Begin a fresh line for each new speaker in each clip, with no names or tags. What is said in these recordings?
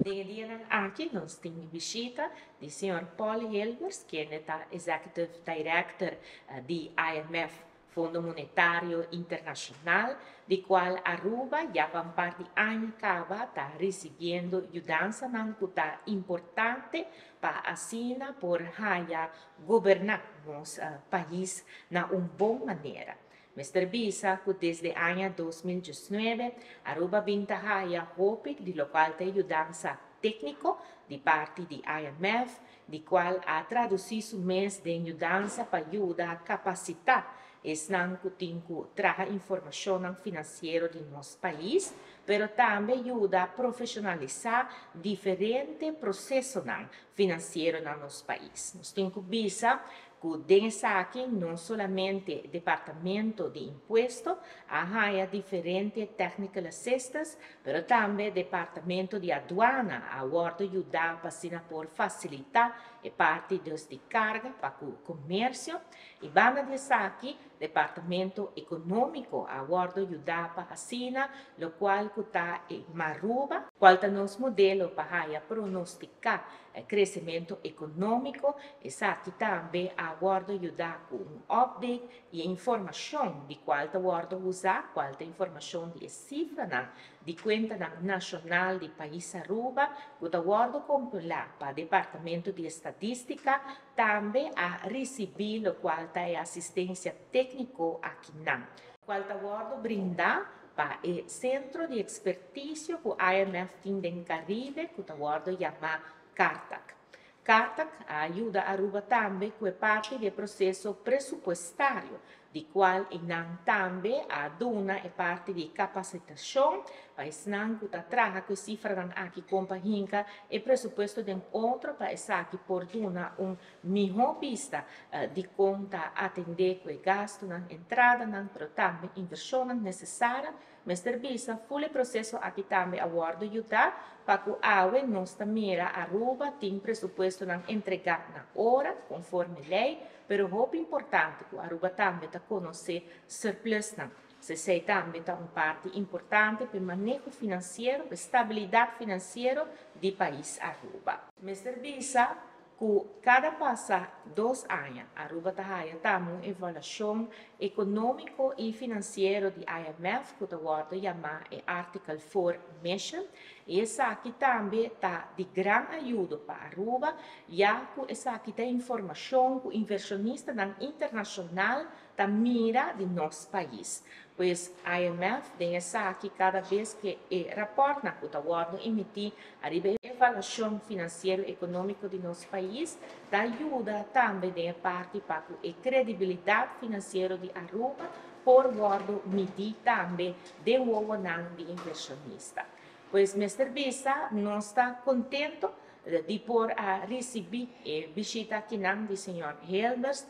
Den e dianan aki nos tin bishita di señor Paul Hilbers, kende ta Executive Director di IMF, Fondo Monetario Internacional, di cual Aruba ya pa un par di aña caba ta ricibiendo yudansanan cu ta importante pa asina por haya goberna nos pais na un bon manera. Mester bisa cu desde aña 2019 Aruba bin ta haya hopi di locual ta yudansa tecnico di parti di IMF, di cual a traduci su mes den yudansa pa yuda capacita esnan cu tin cu traha informacion financiero di nos pais, pero tambe yuda profesionalisa diferente procesonan financiero na nos pais. Nos tin cu bisa cu den esaki no solamente Departamento di Impuesto a haya diferente technical assistance, pero tambe Departamento di Aduana a wordo yuda pa asina por facilita e parti di carga pa comercio y banda di esaki Departamento Economico a wordo yuda pa asina, locual cu ta e Maruba, cual ta nos modelo pa haya pronostica crecemento economico, esaki tambe a wordo yuda cu un update y informacion di cual ta wordo usa, cual ta informacion di cifranan di cuenta nacional di pais Aruba, cu ta wordo compila pa Departamento di Estadistica, tambe a ricibi locual ta asistencia tecnico akinan, cual ta wordo brinda pa e Centro di Experticio cu IMF tin den Caribe, cu ta wordo yama CARTAC. CARTAC a yuda Aruba tambe cu parti di proceso presupuestario, di cual nan tambe a duna e parti di capacitacion pa esnan cu ta traha cu cifranan aki con pa hinca e presupuesto den otro pa esaki por duna un miho bista di con ta atende cu e gastonan, entradanan, pero tambe inversionnan necesario. Mester bisa, full e proceso aki tambe a wordo yuda pa cu awe nos ta mira Aruba tin presupuestonan entrega na ora, conforme ley, pero hopi importante cu Aruba tambe ta conoce surplusnan. Esey tambe ta un parti importante pa maneho financiero, pa stabilidad financiero di pais Aruba. Mester bisa cu cada pasa 2 aña Aruba ta haya tambe un evaluacion economico y financiero di IMF cu ta wordo yama e Article 4 Mission y esaki tambe ta di gran ayudo pa Aruba, ya cu esaki ta informacion cu inversionistanan internacional ta mira di nos pais. Pues IMF den esaki cada bes cu e rapport cu ta wordo emiti ariba evaluacion financiero economico di nos pais, ta yuda tambe den parti pa e credibilidad financiero di Aruba por wordo midi tambe den wowonan di inversionista. Pues mester bisa, nos ta contento di por a ricibi e bishita akinan di señor Hilbers,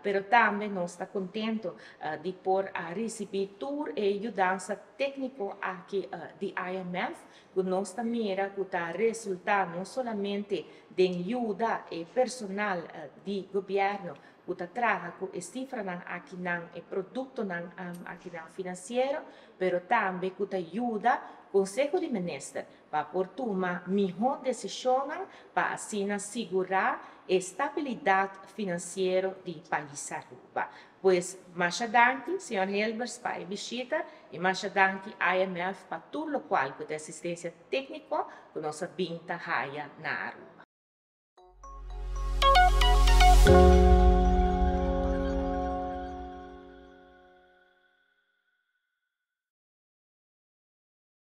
pero tambe nos ta contento di por a ricibi tur e yudansa tecnico aki di IMF, cu nos ta mira cu ta resulta no solamente den yuda e personal di gobierno cu ta traha cu e cifranan akinan, e productonan akinan financiero, pero tambe cu ta yuda Conseho di Minister pa por tuma miho decision pa asina sigura estabilidad financiero di pais Aruba. Pues, masha danki, señor Hilbers, pa e bishita y masha danki IMF pa tur locual cu asistencia tecnico cu nos a bin ta haya na Aruba.